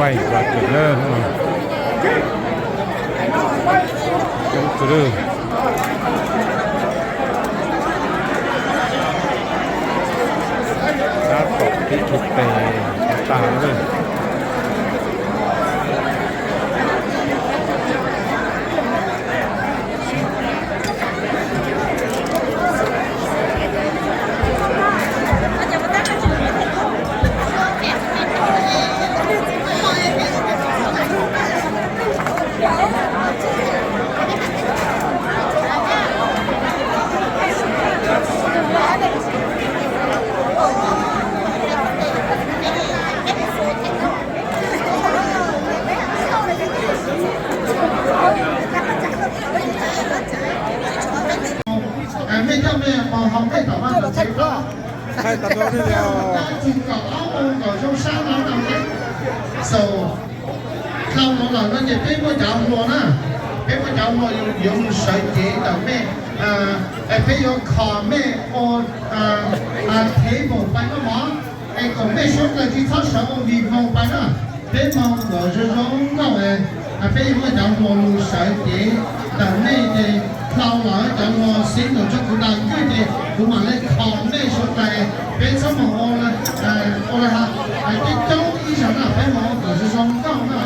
Paij los tseem lawm no. Coob kawg li. Tab tom pib tshua tes tag lawm. Mej coj mej mus hau mej tom Vaj Tswv tsev, tab tsis kaum ob moos kaum zoo sab no no ne. So, dlau no lawm no ces peb muaj cov hluas na, peb muaj cov hluas yuav mus sawv cev ntawm mej, peb yuav kho mej ua table pais no mog, es kom mej suav dlawg tsis txhob sawv ua vij voog pais na. Peb moog kom zoo zoo nkauj, peb yuav muaj cov hluas mus sawv cev ntawm mej ces dlau lawm cov hluas xib nus rua kuv tag kawg ces kuv mam le kho mej suav dlawg, peb txhob moog ua le ha, coob coob ib zaug na, peb moog ua kom zoo zoo nkauj na.